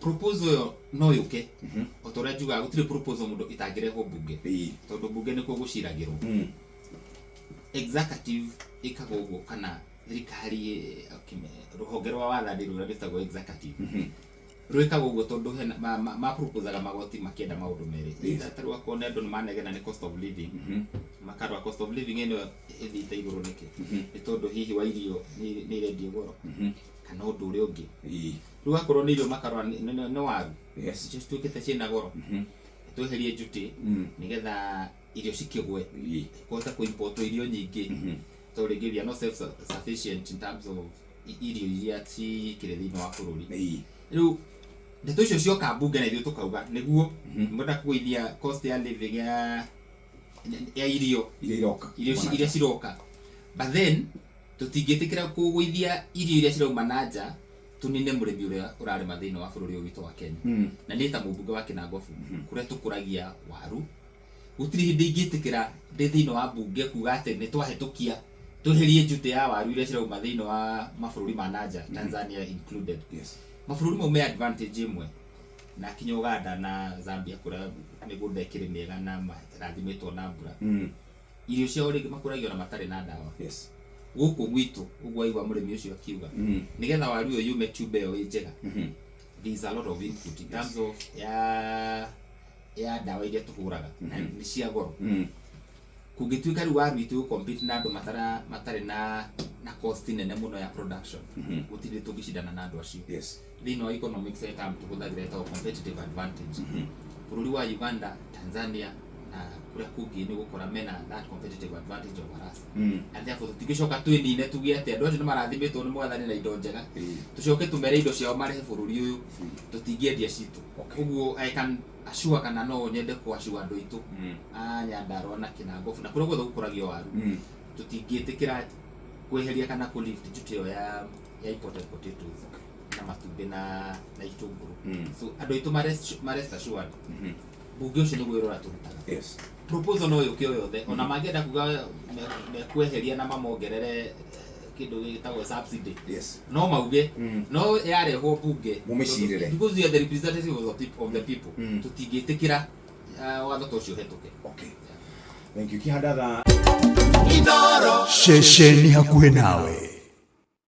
Proposal ĩyo no yũke, o ta ũrĩa njugaga, gũtirĩ proposal mũndũ itangĩrehwo mbunge, tondũ mbunge nĩkuo gũciragĩrwo. Executive ĩkaga ũguo, kana thirikari, rũhonge rwa wathani rũrĩa rwĩtagwo executive rwĩkaga ũguo tondũ hena maproposaga magoti makĩenda maũndũ merĩ. Either ta rĩu akorwo nĩ andũ nĩ manegena nĩ cost of living, makarora cost of living ĩno ĩthiĩte igũrũ nĩkĩ, nĩ tondũ hihi wa irio nĩ irendio goro kana ũndũ ũrĩa ũngĩ. Rĩu akorwo nĩ irio, makarora nĩ waru icio cituĩkĩte ciĩna goro, tweherie duty nĩgetha irio cikĩgwe, kũhota kũ-import irio nyingĩ, tondũ rĩngĩ we are not self sufficient in terms of irio iria cikĩrĩ thĩinĩ wa bũrũri. Rĩu ndeto icio cioka mbunge na ithuĩ tũkauga nĩguo mwenda kũgũithia cost ya living ya irio iria iroka, irio iria ciroka, but then tũtingĩtĩkĩra kũgũithia irio iria cirauma na nja tũnine mũrĩmi ũrĩa ũrarĩma thĩinĩ wa bũrũri ũyũ witũ wa Kenya. Na niĩ ta mũmbunge wa Kĩnangobu, kũrĩa tũkũragia waru, gũtirĩ hĩndĩ ingĩtĩkĩra ndĩ thĩinĩ wa mbunge kuga atĩ nĩ twahĩtũkia tweherie duty ya waru iria cirauma thĩinĩ wa mabũrũri ma nanja, Tanzania included. Mabũrũri mau me advantage ĩmwe na kinya Uganda na Zambia, kũrĩa mĩgũnda ĩkĩrĩ mĩega na marathimĩtwo na mbura, irio ciao rĩngĩ makũragio na matarĩ na ndawa. Gũkũ gwitũ ũguo aigua mũrĩmi ũcio akiuga, nĩgetha waru ĩyo yume tube ĩyo ĩ njega, there is a lot of input in terms of ya ndawa iria tũhũraga na nĩ cia goro. Kũngĩtuĩka rĩu waru itũ compete na andũ matarĩ na cost nene mũno ya production, gũtirĩ tũngĩcindana na andũ acio. Thĩinĩ wa economics he term tũhũthagĩra ĩtagwo competitive advantage. Bũrũri wa Uganda, Tanzania na kũrĩa kũngĩ nĩ gũkora mena that competitive advantage over us, and therefore tũtingĩcoka twĩnine tuge atĩ andũ acio nĩ marathimĩtwo nĩ mwathani na indo njega, tũcoke tũmere indo ciao marehe bũrũri ũyũ, tũtingĩendia citũ. Ũguo I can assure, kana no nyende kũ-assure andũ aitũ a Nyandarua na Kĩnangobu na kũrĩa guothe gũkũragio waru, tũtingĩtĩkĩra kweheria kana kũ lift duty ĩyo ya imported potatoes na matumbĩ na itũngũrũ. So andũ aitũ ma rest assured, mbunge ũcio nĩguo wĩra ũrĩa tũrutaga. Proposal no yũke o yothe, ona mangĩenda kuga mekweheria na mamongerere kĩndũ gĩtagwo subsidy, no mauge, no yarehwo mbunge Mũmĩcirĩre. because we are the representatives of the people, tũtingĩtĩkĩra watho ta ũcio ũhetũke. Okay, thank you, Kihandatha. Ceceni hakuhĩ nawe.